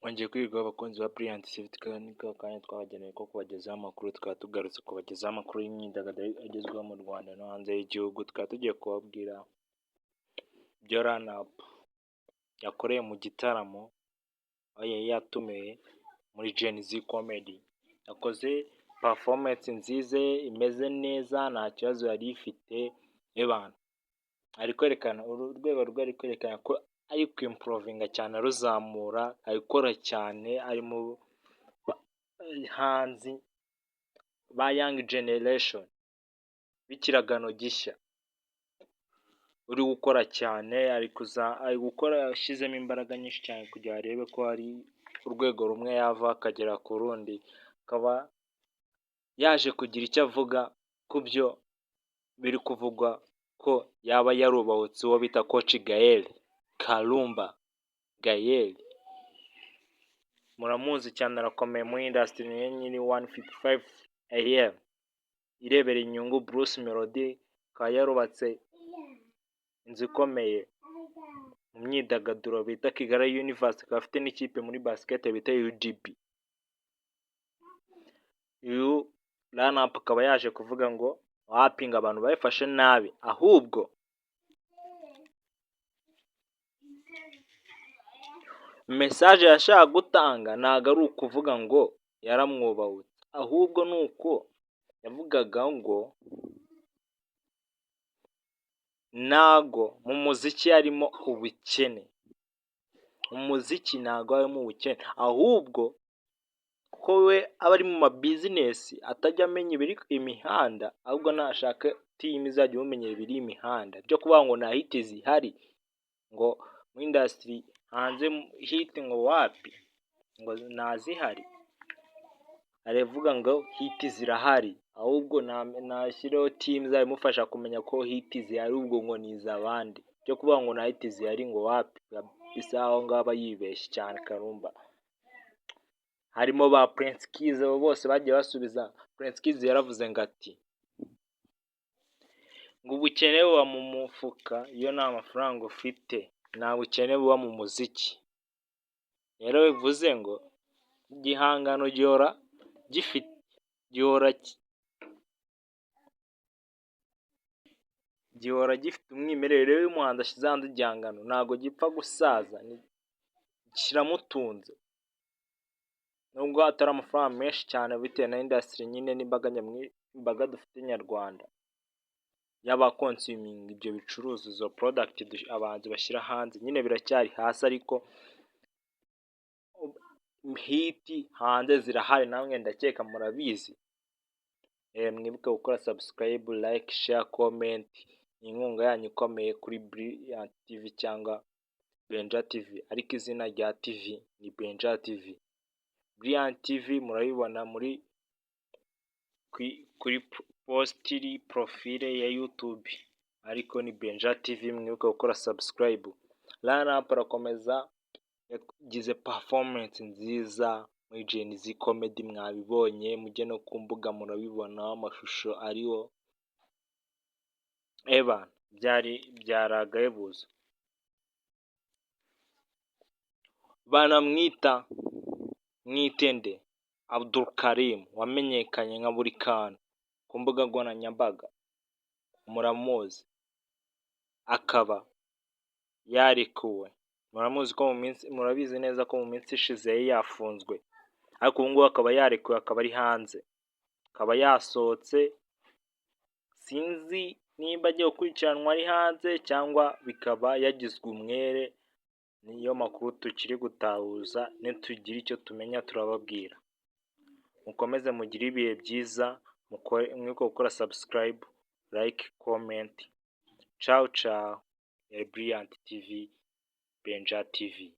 Mwongeye kwirirwa abakunzi ba Brilliant TV, ni kanya twabageneye ko kubagezaho amakuru, tukaba tugarutse kubagezaho amakuru y'imyidagaduro agezweho mu Rwanda no hanze y'igihugu. Tukaba tugiye kubabwira ibyo Run-Up yakoreye mu gitaramo aho yari yatumiwe muri Gen-Z Comedy. Yakoze performance nziza imeze neza, nta kibazo yari ifite, ebana ari kwerekana urwego rwe, ari kwerekana ko ari kwimprovinga cyane, aruzamura, ari gukora cyane, ari mu bahanzi ba young generation b'ikiragano gishya uri gukora cyane, ari gukora ashyizemo imbaraga nyinshi cyane kugira arebe ko hari urwego rumwe yava akagera ku rundi. Akaba yaje kugira icyo avuga ku byo biri kuvugwa ko yaba yarubahutse uwo bita Coach Gael Karumba Gael. Muramuzi cyane, arakomeye muri industry, niwe nyiri 1:55 AM irebera inyungu Bruce Melody, akaba yarubatse inzu ikomeye mu myidagaduro bita Kigali Universe, akaba afite n'ikipe muri basket bita UGB. Uyu Run-Up akaba yaje kuvuga ngo wapi, ngo abantu babifashe nabi, ahubwo message yashakaga gutanga ntabwo ari ukuvuga ngo yaramwubahutse, ahubwo ni uko yavugaga ngo ntago mu muziki harimo ubukene, mu muziki ntago harimo ubukene, ahubwo ko we aba ari mu ma business atajya amenya ibiri imihanda, ahubwo nashake team izajya imumenyera ibiri imihanda. Byo kuvuga ngo nta hit zihari ngo muri industry hanze, hit ngo wapi, ngo ntazihari, aravuga ngo hit zirahari, ahubwo nashyireho team izajya imufasha kumenya ko hit zihari, ahubwo ngo ni iz'abandi. Byo kuvuga ngo nta hit zihari ngo wapi kabisa, aho ngaho aba yibeshye cyane Karumba. Harimo ba Prince Kiiiz, abo bose bagiye basubiza. Prince Kiiiz yaravuze ngo ati ngo ubukene buba mu mufuka iyo nta mafaranga ufite, nta bukene buba mu muziki. Rero bivuze ngo igihangano gihora gifite umwimerere. Rero iyo umuhanzi ashyize hanze igihangano ntabwo gipfa gusaza, kiramutunze nubwo atari amafaranga menshi cyane bitewe na industry nyine n'imbaga nyamwinshi dufite nyarwanda y'abaconsuminga ibyo bicuruzwa, izo product abahanzi bashyira hanze nyine biracyari hasi, ariko hit hanze zirahari, namwe ndakeka murabizi. Mwibuke gukora subscribe, like, share, comment, ni inkunga yanyu ikomeye kuri Brilliant TV cyangwa Benja TV, ariko izina rya TV ni Benja TV. Brilliant TV murabibona muri kuri post, profile ya YouTube, ariko ni Benja TV. Mwibuke gukora subscribe. Run-Up arakomeza, yagize performance nziza muri Gen-Z Comedy, mwabibonye, mujye no ku mbuga murabibona amashusho ariho, eba byari byari agahebuzo. Banamwita Mwitende Abdulkarim wamenyekanye nka Burikantu ku mbuga nkoranyambaga muramuzi, akaba yarekuwe. Muramuzi ko mu minsi, murabizi neza ko mu minsi ishize yari yafunzwe, ariko ubu ngubu akaba yarekuwe, akaba ari hanze, akaba yasohotse. Sinzi nimba agiye gukurikiranwa ari hanze cyangwa bikaba yagizwe umwere, niyo makuru tukiri gutahuza, nitugira icyo tumenya turababwira. Mukomeze mugire ibihe byiza, mwibuke gukora subscribe, like, comment. Ciao ciao, Brilliant TV, Benja TV.